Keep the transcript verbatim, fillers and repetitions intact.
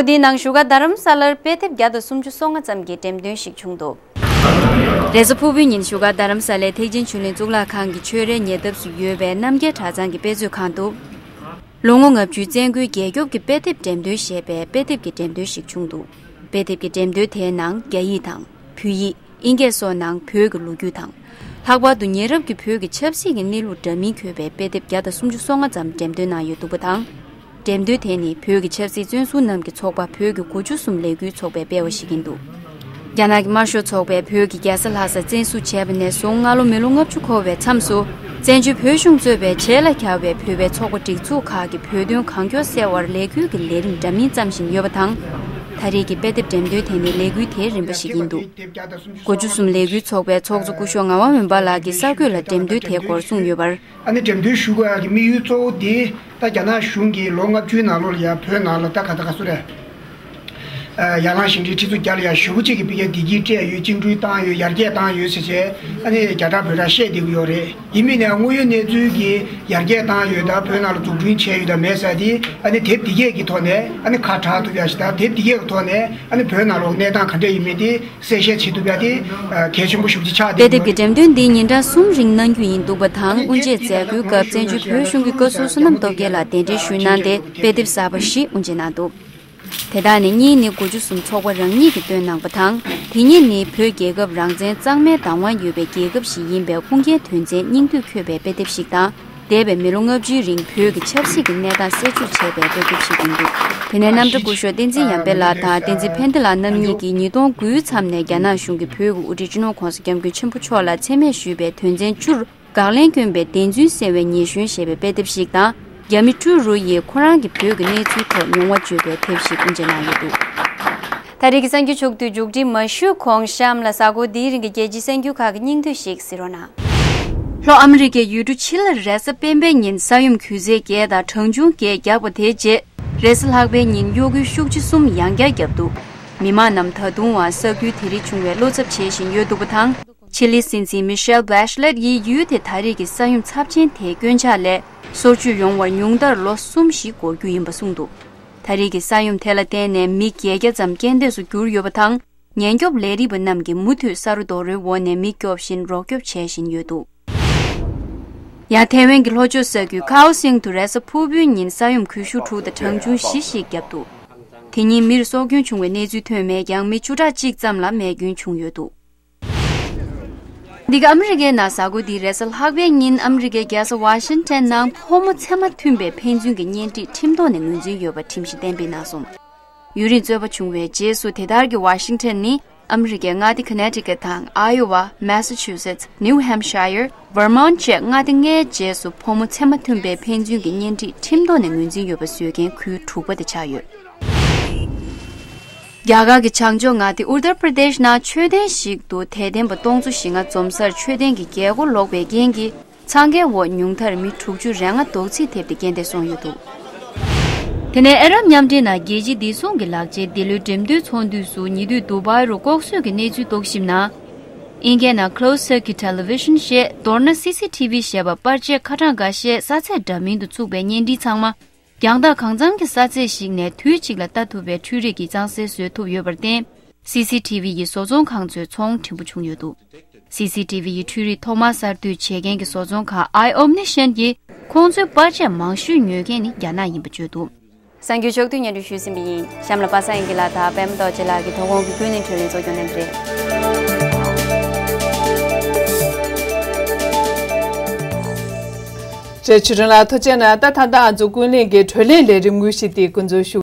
དེའི་ནང་བཞུགས་སྒར་རྡ་རམ་ས་ལར་དཔེ་དེབ་བརྒྱ་དང་སུམ་ཅུ་སོ་ལྔ་ཙམ་གྱི་འགྲེམས་སྟོན་ཞིག་བྱུང་འདུག་རེས་གཟའ་ཕུར་བུའི་ཉིན་བཞུགས་སྒར་རྡ་རམ་ས་ལའི་ཐེག་ཆེན་ཆོས་གླིང་གཙུག་ལག་ཁང་གི་ཆོས་རའི་ཉེ་འདབས་སུ་ཡོད་པའི་རྣམ་རྒྱལ་གྲྭ་ཚང་གི་དཔེ་མཛོད་ཁང་དུ། ལོ་ངོ་ལྔ་བཅུའི་བཙན་རྒོལ་རྒྱལ་སྐྱོབ་ཀྱི་དཔེ་དེབ་འགྲེམས་སྟོན་ཞེས་པའི་དཔེ་དེབ་ཀྱི་འགྲེམས་སྟོན་ཞིག་བྱུང་འདུག་དཔེ་དེབ་ཀྱི་འགྲེམས་སྟོན་དེའི་ནང་རྒྱ་ཡིག་དང་། བོད་ཡིག་དབྱིན་སྐད་སོགས་ནང་བོད་ཀྱི་ལོ་རྒྱུས་དང་། ལྷག་པར་དུ་ཉེ་རབས་ཀྱི་བོད་ཀྱི་ཆབ་སྲིད་ཀྱི་གནས་ལུགས་འདྲ་མིན་འཁོད་པའི་དཔེ་དེབ་བརྒྱ་དང་སུམ་ཅུ་སོ་ལྔ་ཙམ་འགྲེམས་སྟོན་གནང་ཡོད་འདུག་པ་དང་། འགྲེམས་སྟོན་དེ་ནི་བོད་ཀྱི་ཆབ་སྲིད་བཙོན་ཟུར་རྣམས་ཀྱི་ཚོགས་པ་བོད་ཀྱི་དགུ་བཅུ་གསུམ་ལས་འགུལ་ཚོགས་པས་སྤེལ་བ་ཞིག་ཡིན་འདུག་རྒྱ་ནག་གི་དམར་ཤོག་ཚོགས་པས་བོད་ཀྱི་རྒྱལ་ས་ལྷ་ས་བཙན་བཟུང་བྱས་པ་ནས་བཟུང་སྔ་ལོ་མི་ལོ་ལྔ་བཅུ་འཁོར་བའི་མཚམས་སུ། བཙན་བྱོལ་བོད་གཞུང་གཙོས་པའི་བྱེས་ལ་གྱར་བའི་བོད་པའི་ཚོགས་པ་སྒྲིག་འཛུགས་ཁག་གིས་བོད་དོན་གང་མགྱོགས་སེལ་བར་ལས་འགུལ་གྱི་ལས་རིམ་འདྲ་མིན་བརྩམས་བཞིན་ཡོད་པ་དང་། ད་རེས་ཀྱི་དཔེ་དེབ་འགྲེམས་སྟོན་དེ་ནི་ལས་འགུལ་དེའི་རིམ་པ་ཞིག་ཡིན་འདུག་དགུ་བཅུ་གསུམ་ལས་འགུལ་ཚོགས་པའི་ཚོགས་གཙོ་སྐུ་ཞབས་ངག་དབང་མོན་པ་ལགས་ཀྱིས་གསར་འགོད་ལ་འགྲེམས་སྟོན་དེའི་སྐོར་གསུངས་ཡོད་པར། ཨ་ནི་འགྲེམས་སྟོན་ཞུ་དགོས་ཡག་གི་དམིགས་ཡུལ་གཙོ་བོ་དེ་ད་རྒྱ་ནག་གཞུང་གིས་ལོ་ལྔ་བཅུའི་ནང་ལོགས་ལ་ཡ་བོད་ནང་ལ་ད་ག་ད་ག་སུ་རེད། ཨ་ཡར་ལངས་ཞིང་བྲན་ཁྲི་ཚོ་བརྒྱ་ལ་ཡ་ཞེ་པོ་ཅིག་གི་ཕ་གིའི་བདེ་སྐྱིད་སྤྲད་ཡོད། བཅིངས་འགྲོལ་བཏང་ཡོད། ཡར་རྒྱས་བཏང་ཡོད་ཟེར་བྱས་ཨ་ནི་རྒྱ་གྲགས་བོད་གྲགས་བཤད་བསྡད་ཀྱི་ཡོད་རེད། ཡིན་མིན་ནས་དངོས་ཡོད་གནས་ཚུལ་གྱི་ཡར་རྒྱས་བཏང་ཡོད་ད་བོད་ནང་ལ་འཛུགས་སྐྲུན་བྱས་ཡོད་ད་མེད་ཟེར་དེ་ཨ་ནི་དེབ་འདི་གས་ཀྱི་ཐོག་ནས་ཨ་ནི་ཁ་གྲག་ཐུབ་ཡག་ཞིག་དང་དེབ་འདི་གས་ཀྱི་ཐོག་ནས་ཨ་ནི་བོད་ནང་ལོགས་གནས་སྟངས་ག་འདྲ་ཡིན་མིན་དེ་གསལ་བཤད་བྱེད་ཐུབ་ཡག་དེ་གལ་ཆེན་པོ་ཞེ་པོ་ཅིག་ཆགས་བསྡད་ཀྱི་ཡོད་རེད། དཔེ་དེབ་ཀྱི་འགྲེམས་སྟོན་འདི་ཉིན་གྲངས་གསུམ་རིང་གནང་རྒྱུ་ཡིན་འདུག་པ་དང་དབུ་འབྱེད་མཛད་སྒོའི་སྐབས་བཙན་བྱོལ་བོད་གཞུང་གི་བཀའ་ཟུར་བསོད་ནམས་སྟོབས་རྒྱལ་ལགས་གདན་འདྲེན་ཞུས་གནང་སྟེ་དཔེ་དེབ་གསར་པ་བཞི་དབུ་འབྱེད་གནང་འདུག་དེ་དག་ནས་གཉིས་ནི་དགུ་བཅུ་གསུམ་ཚོགས་པ་རང་ཉིད་ཀྱིས་བཏོན་གནང་བ་དང་། དེ་གཉིས་ནི་བོད་རྒྱལ་ཁབ་རང་བཙན་གཙང་མའི་བདག་དབང་ཡོད་པའི་རྒྱལ་ཁབ་ཞིག་ཡིན་པའི་ཁུངས་སྐྱེལ་དོན་ཚན་སྙིང་བསྡུས་འཁོད་པའི་དཔེ་དེབ་ཞིག་དང་། འདས་པའི་མི་ལོ་ལྔ་བཅུའི་རིང་བོད་ཀྱི་ཆབ་སྲིད་ཀྱི་གནས་སྟངས་གསལ་བརྗོད་བྱས་པའི་དཔེ་དེབ་ཞིག་ཡིན་འདུག་དེ་ནས་རྣམ་གྲྭ་སྐུ་ཞབས་བསྟན་འཛིན་ཡར་འཕེལ་ལགས་དང་བསྟན་འཛིན་ཕན་བདེ་ལགས་རྣམ་གཉིས་ཀྱིས་ཉིས་སྟོང་དགུའི་མཚམས་ནས་རྒྱ་ནག་གཞུང་གིས་བོད་ཀྱི་དབུ་ཁྲིད་སྤྱི་ནོར་༸གོང་ས་༸སྐྱབས་མགོན་ཆེན་པོ་མཆོག་ལ་མཚན་སྨད་ཞུས་པའི་དོན་ཚན་བཅུར། དགག་ལན་བསྐྱོན་པའི་བདེན་རྫུན་གསལ་བའི་ཉེས་གཞོན་ཞེས་པའི་དཔེ་དེབ་ཞིག་དང་། རྒྱ་མི་ཀྲུའུ་རུའུ་ཡིས་ཁོ་རང་གི་བོད་ཀྱི་གནས་ཚུལ་ཐོག་མྱོང་བ་བརྗོད་པའི་དེབ་ཞིག་དབུ་འབྱེད་གནང་ཡོད་འདུག་ད་རེས་ཀྱི་གསར་འགྱུར་ཕྱོགས་བསྡུས་མཇུག་སྒྲིལ་མ་ཞུས་གོང་གཤམ་ལ་གཟའ་འཁོར་འདིའི་རིང་གི་རྒྱལ་སྤྱིའི་གསར་འགྱུར་ཁག་གི་སྙིང་བསྡུས་ཤིག་གཟིགས་རོགས་གནང་། ལྷོ་ཨ་མི་རི་ཀའི་ཡུལ་གྲུ་ཆི་ལིར་རེས་གཟའ་སྤེན་པའི་ཉིན་ས་ཡོམ་སྒྱུ་རྩལ་བརྒྱད་དང་གྲང་ཆུང་བརྒྱད་བརྒྱབ་པ་དེའི་རྗེས། རེས་གཟའ་ལྷག་པའི་ཉིན་གཡོ་འགུལ་ཤུགས་ཆེ་གསུམ་ཡང་བསྐྱར་བརྒྱབ་འདུག་མི་མང་རྣམས་ད་དུང་ཡང་ས་ཁུལ་དེ་རིགས་བྱུང་བའི་བློ་འཚབ་བྱེད་བཞིན་ཡོད་འདུག་པ་དང་། ཆི་ལི་སྲིད་འཛིན་མི་ཤེལ་བྷེ་ཤ་ལེད་ཡིས་ཡུལ་དེ་ད་རེས་ཀྱི་ས་ཡོམ་ཚབས་ཆེན་དེའི་སྐྱོན་ཆག་ལས་སོར་ཆུད་ཡོང་བར་ཉུང་མཐར་ལོ་གསུམ་ཞིག་འགོར་རྒྱུ་ཡིན་པ་གསུངས་འདུག་ད་རེས་ཀྱི་ས་ཡོམ་དེ་ལ་བརྟེན་ནས་མི་བརྒྱད་བརྒྱ་ཙམ་རྐྱེན་འདས་སུ་གྱུར་ཡོད་པ་དང་། ཉེན་སྐྱོབ་ལས་རིགས་པ་རྣམས་ཀྱིས་མུ་མཐུད་ས་རུ་རྡོ་རོལ་འོག་ནས་མི་སྐྱོབ་བཞིན་རོགས་སྐྱོབ་བྱེད་བཞིན་ཡོད་འདུག་ཡང་ཐའེ་ཝན་གྱི་ལྷོ་ཕྱོགས་ས་ཁུལ་ཁའོ་སིང་དུ་རེས་གཟའ་ཕུར་བུའི་ཉིན་ས་ཡོམ་ཁུ་བྱུག་དྲུག་དང་གྲང་ཆུང་བཞི་ཞིག་བརྒྱབ་འདུག་དེ་ཉིན་མིར་སྲོག་སྐྱོན་བྱུང་བའི་གནས་ཚུལ་ཐོན་མེད་ཀྱང་མི་བཅུ་ཕྲག་གཅིག་ཙམ་ལ་རྨས་སྐྱོན་བྱུང་ཡོད་འདུག་འདི་ག་ཨ་མི་རི་ཀའི་ནང་གཟའ་འཁོར་འདིའི་རེས་གཟའ་ལྷག་པའི་ཉིན་ཨ་མི་རི་ཀའི་རྒྱལ་ས་ཝ་ཤིང་ཊོན་ནང་ཕོ་མོ་ཚད་མ་མཐུན་པའི་ཕན་ཚུན་གྱི་གཉེན་སྒྲིག་ཁྲིམས་ཐོག་ནས་ངོས་འཛིན་ཡོད་པ་ཁྲིམས་གཞི་གཏན་འབེབས་གནང་སོང་། ཡུན་རིང་རྩོད་པ་བྱུང་བའི་རྗེས་སུ་དེ་ལྟར་གྱི་ཝ་ཤིང་ཊོན་ནི་ཨ་མི་རི་ཀའི་མངའ་སྡེ་ཀོ་ནེ་ཊི་ཀེ་ཊི་དང་ཨའི་ཡོ་ཝ། མེ་ས་ཆུ་སེ་ཊི། ནིའུ་ཧེམ་ཤ་ཡར། ཝར་མོན་ཊི་བཅས་མངའ་སྡེ་ལྔའི་རྗེས་སུ་ཕོ་མོ་ཚད་མ་མཐུན་པའི་ཕན་ཚུན་གྱི་གཉེན་སྒྲིག་ཁྲིམས་ཐོག་ནས་ངོས་འཛིན་ཡོད་པ་བཟོ་མཁན་ཁུལ་དྲུག་པ་དེ་ཆགས་ཡོད། རྒྱ་གར་གྱི་བྱང་ཕྱོགས་མངའ་སྡེ་ཨུ་ཏར་པྲ་དེཤ་ནང་མཆོད་རྟེན་ཞིག་ཏུ་དད་ལྡན་པ་སྟོང་ཚོ་བཞི་ལྔ་འཛོམས་སར་མཆོད་རྟེན་གྱི་རྒྱལ་སྒོ་ལོག་པའི་རྐྱེན་གྱིས། འཚང་ཁའི་འོག་ཉུང་མཐར་མི་དྲུག་ཅུ་རེ་ལྔ་རྡོག་རྫིས་ཐེབས་ཏེ་རྐྱེན་འདས་སོང་ཡོད་འདུག་དེ་ནས་ཨ་རབ་མཉམ་འབྲེལ་ནང་རྒྱལ་སྤྱིའི་བདེ་སྲུང་གི་ལག་ཆའི་འདི་ལོའི་འགྲེམས་སྟོན་ཚོགས་འདུས་སུ་ཉེ་དུས་དུ་བྷའི་རུ་ལྐོག་གསོད་ཀྱི་གནས་ཚུལ་རྟོག་ཞིབ་ནང་། ཨིན་སྐད་ནང་Closed Circuit Television ཞེས་མདོར་ན་སི་སི་ཊི་ཝི་ཞེས་པ་པར་ཆས་ཁ་གྲངས་འགའ་ཤས་ས་ཚད་འདྲ་མིན་དུ་བཙུགས་པའི་བརྙན་འཕྲིན་ཚང་མ། རྒྱང་ཐག་གང་འཚམ་གྱི་ས་ཚད་ཞིག་ནས་དུས་གཅིག་ལ་ལྟ་ཐུབ་པའི་འཕྲུལ་རིག་གིས་གཙང་སེལ་བཟོ་ཐུབ་ཡོད་པར་བརྟེན། སི་སི་ཊི་ཝི་ཡི་བཟོ་ཚོང་ཁང་ཚོའི་ཚོང་བྲིན་པོ་བྱུང་ཡོད་འདུག་སི་སི་ཊི་ཝི་ཡི་འཕྲུལ་རིག་ཐོག་མར་གསར་གཏོད་བྱེད་མཁན་གྱི་བཟོ་ཚོང་ཁང་Eye Omniscient ཡིས་ཁོང་ཚོའི་པར་ཆས་མང་ཤོས་ཉོ་མཁན་ནི་རྒྱ་ནག་ཡིན་པ་བརྗོད་འདུག་གསར་འགྱུར་ཕྱོགས་བསྡུས་སྙན་སྒྲོན་ཞུས་ཟིན་པ་ཡིན། གཤམ་ལ་པ་སངས་དབྱངས་སྐྱིད་ལགས་དང་པད་མ་རྡོ་རྗེ་ལགས་ཀྱིས་དོ་དགོང་གི་ཀུན་གླེང་གྲོས་གླེང་གཙོ་སྐྱོང་གནང་གི་རེད། རྗེ་ཆོས་སྒྲོན་ལགས་ཐུགས་རྗེ་གནང་། ད་ད་ལྟ་ང་ཚོ་ཀུན་གླེང་གི་གྲོས་གླེང་ལས་རིམ་དངོས་གཞི་དེ་འགོ་འཛུགས་ཞུ།